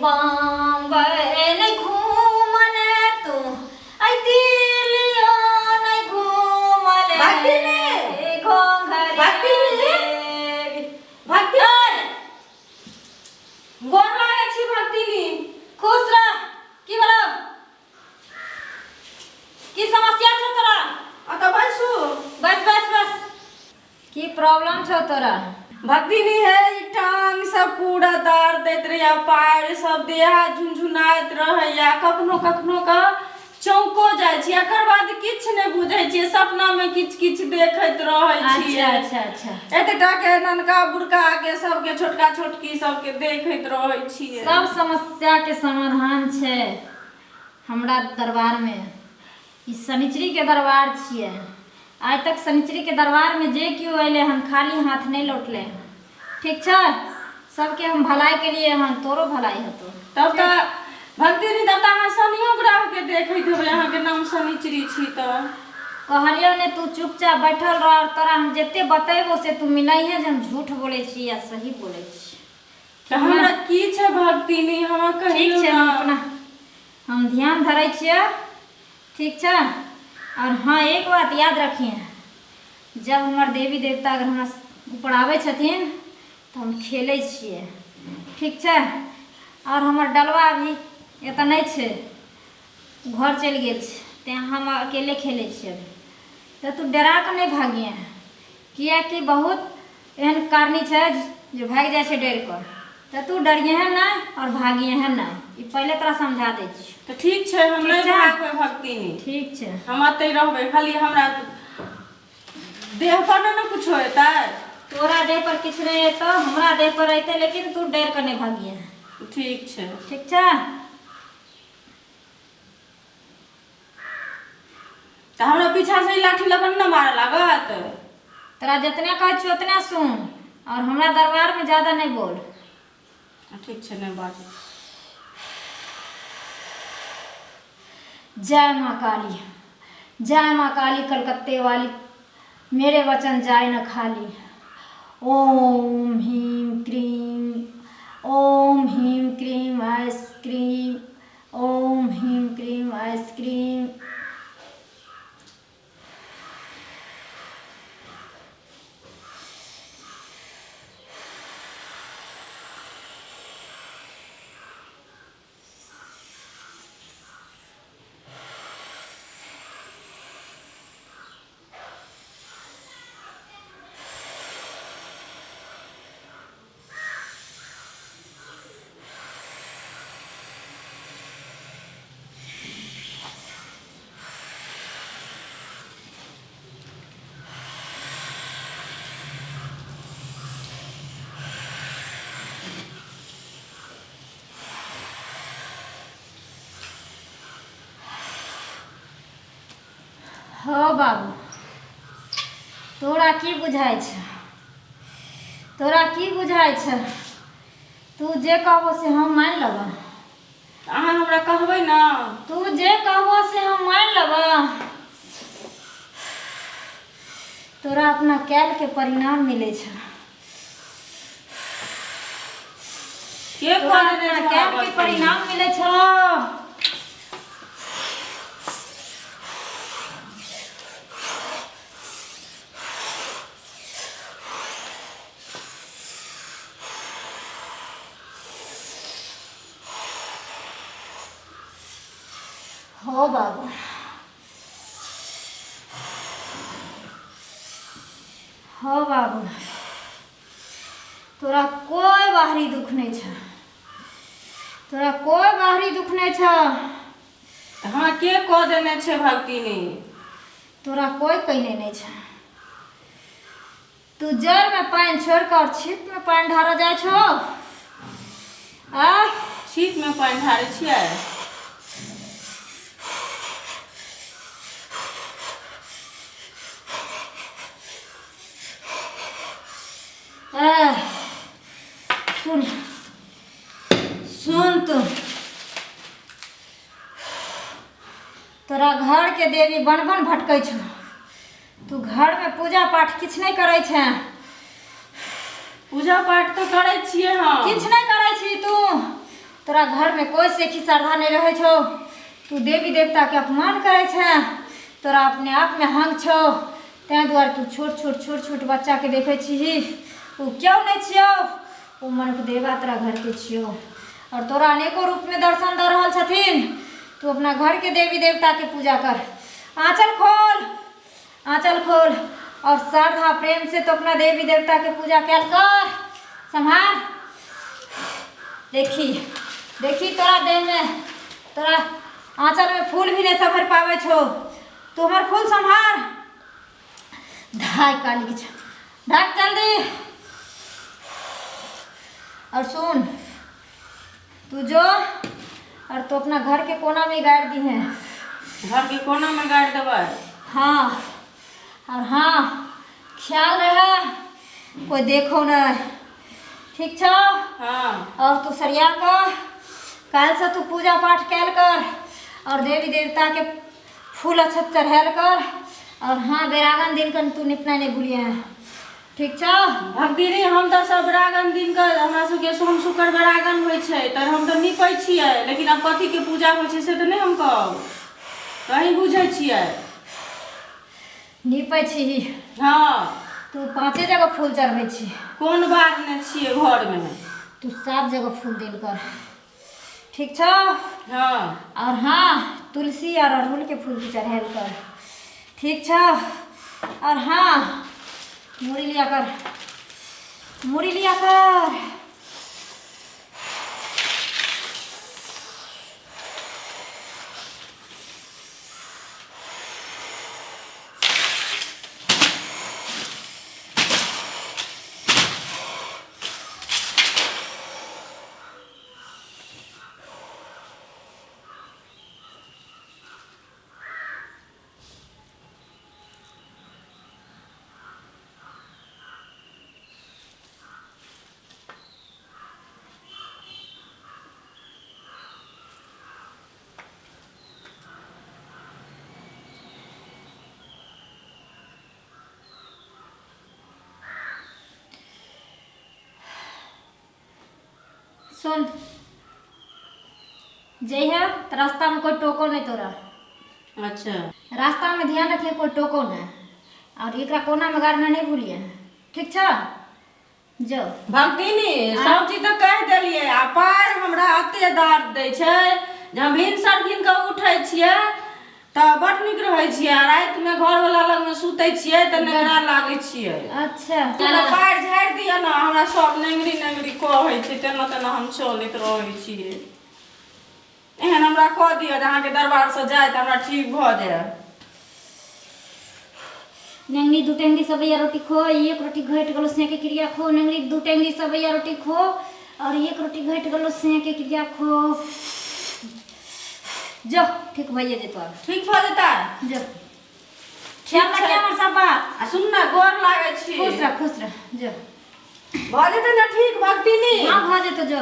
बम्बई नहि घूमले तू, ऐ दिल्लियो नहि घूमले। भक्तिनी! घोंघरिया भक्तिनी! देवी। भक्ति गोर लागै छी भक्तिनी। खुश रह। की भेलौ? की समस्या छौ तोरा? अतऽ बैसू। बस बस बस, की प्रॉब्लम छौ तोरा? भक्तिनी हे, ई टांग सब पूरा दर्द दैत रहैया, पैर सब देह हाथ झुनझुनाइत रहैया, कखनो कखनो के चौंको जाइ छी, एकर बाद किछु नहि बुझै छियै, सपना मे किछु किछु देखैत रहै छियै। अच्छा अच्छा अच्छा। एतेटा के ननका बुड़का के सबके, छोटका छोटकी सबके देखैत रहै छियै। सब समस्या के समाधान छै हमरा दरबार मे। ई शनिचरी के दरबार छियै। आइ तक शनिचरी के दरबार मे जे केओ अयलै हन, खाली हाथ नहि लौटलै हन। ठीक छै? सबके हम भलाई के लिए हन, तोरो भलाई हेतौ। तब तऽ भक्तिनी, तब तऽ अहाँ शनियो ग्रह के देखैत हेबै, अहाँके नाम शनिचरी छी तऽ। कहलियौ ने, तू चुपचाप बैठल रह और तोरा हम जते बतेबो से तू मिलैहे जे हम झूठ बोलै छी या सही बोलै छी। तऽ हमरा की छै भक्तिनी, हमरा ठीक कहियौ छै, हम ना। अपना हम ध्यान धरै छियै, ठीक छै? और हाँ, एक बात याद रखिए, जब हमर देवी देवता अगर हमरा ऊपर आबै छथिन तऽ हम खेलै छियै, ठीक छै? और हमर डलवा अभी एतऽ नहि छै, घर चलि गेल छै, तेँ हम अकेले खेलै छियै अभी। तऽ तू डरा कऽ नहि भागिहे, किएकि बहुत एहन कारणी छै जे भागि जाइ छै डरि कऽ। तऽ तू डरिहे नहि आओर भागिहे नहि, ई पहिले तोरा समझा दै छियौ। तऽ ठीक छै, हम ठीक नहि छै? भागबै भक्तिनी। ठीक छै। हम एतै रहबै, खाली हमरा देह पर नहि ने कुछो हेतै? तोरा देह पर किछु नहि हेतौ, हमरा देह पर अयतै, लेकिन तू डरि कऽ नहि भागिहे। ठीक छै। ठीक छै। तऽ हमरा पीछा से ई लाठी लऽ कऽ नहि ने मारऽ लागत? तोरा जितने कहै छियौ उतने सुन और हमरा दरबारमे ज्यादा नहि बोल। ठीक छै, नहि बाजू। जय माँ काली, जय माँ काली कलकत्ते वाली, मेरे वचन जाय न खाली। ओम ह्रीं क्रीम, ओम ह्रीं क्रीम आइसक्रीम, ओम ह्रीं क्रीम आइसक्रीम। हँ बाबू, तोरा की बुझाइ छै? तोरा की बुझाइ छै? तू जे कहबो से हम मानि लेबऽ? अहाँ हमरा कहबै ने। तू जे कहबो से हम मानि लेबऽ? तोरा अपना कैल के परिणाम मिलै छै। के तोरा कहने अपना छै कैल हमरा के परिणाम मिलै छौ। हो बाबू, हो बाबू, तोरा कोइ बाहरी दुख नहि छ, तोरा कोइ बाहरी दुख नहि छ। तऽ हमरा के कऽ देने छै भक्तिनी? तोरा कोइ कहिने नहि छ। तू जड़मे पानि छोड़ि कऽ आओर छिपमे पानि ढारऽ जाइ छौ आ? छिपमे पानि ढारै छियै? आह, सुन सुन, तू तोरा घरके देवी बन बन भटकै छौ। तू घरमे पूजा पाठ किछु नहि करै छे। पूजा पाठ तऽ करै छियै हम। किछु नहि करै छी तू। तोरा तोरा घर में कोई सेखी श्रद्धा नहीं रहे छौ। तू देवी देवता के अपमान करे छे, तोरा अपने आप में हंग छौ, तैं दुआरे तू छोट छोट छोट छोट बच्चा के देखे छीही, उ क्यों नहीं छियौ, उ मनुख देवा तोरा घर के छियौ और तोरा अनेकों रूप में दर्शन दऽ रहल छथिन। तू अपना घर के देवी देवता के पूजा कर, आंचल खोल, आंचल खोल और श्रद्धा प्रेम से तो अपना देवी देवता के पूजा कैल कर। संभाल, देखी देखी तोरा देह में, तोरा आंचल में फूल भी नहीं संभर पावे छो, तू हमर फूल संभाल। धाय काली के ढक जल्दी। और सुन, तू जो और तो अपना घर के कोना में गाड़ दी है। घर के कोना में गाड़ देबै? हाँ, और हाँ ख्याल रहे कोई देखो ना, ठीक छौ? हाँ। और तू सरिया कर, काल्हि से तू पूजा पाठ कैल कर और देवी देवता के फूल अक्षत चढ़ायल कर। और हाँ बेरागन दिन के तू निपना नहीं भूलिए, ठीक छौ? भगदीनी हम तऽ सब बेरागन दिन के, हमरा सबके सोम शुक्र बेरागन होइ छै तऽ हम तऽ निपै छियै, लेकिन आब कथी के पूजा होइ छै से तऽ नहि हम कहब, कहीं बुझै छियै। निपै छी? हाँ। तू पाँचे जगह फूल चढ़बै छी? कोन बात ने छियै घर में। तू 7 जगह फूल देल कर, ठीक छौ? हाँ। और हाँ तुलसी और अड़हुल के फूल भी चढ़ायल कर, ठीक छौ? और हाँ मुड़ी लिया कर, मुड़ी लिया कर। सुन, जइहे तो रास्ता में कोई टोको नहीं तोरा। अच्छा। रास्ता में ध्यान रखिए कोई टोको नहीं, और एकरा कोना में गाड़ना नहीं भूलिए, ठीक छौ? जो भगदीनी सब चीज तऽ कहि देलियै, आ पैर हमरा एते दर्द दै छै जे हम भिनसर भिन कऽ उठै छियै तऽ बड नीक रहै छियै, आ रातिमे घरवला लगमे सुतै छियै तऽ नेंगरा लागै छियै। अच्छा। पैर झाड़ि दिअ ने, हमरा सब नेंगरी नेंगरी कहै छै, तेना तेना हम चलैत रहै छियै। एहन हमरा कऽ दिअ जे अहाँके दरबारसँ जाय तऽ हमरा ठीक भऽ जाय। नेंगनी दू टेंगरी सबैया रोटी खो, एक रोटी घटि गेलो से के क्रिया खो। नेंगनी दू टेंगरी सबैया रोटी खो और एक रोटी घटि गेलो से के क्रिया खो। जो ठीक भइए जेतो। ठीक भऽ जेतै? जो ख्याल रखिए हमर सब बात। आ सुन ना, गोर लागै छी। खुश रह, खुश रह। जो भऽ जेतै ने ठीक भगदीनी? हाँ भऽ जेतो। जो।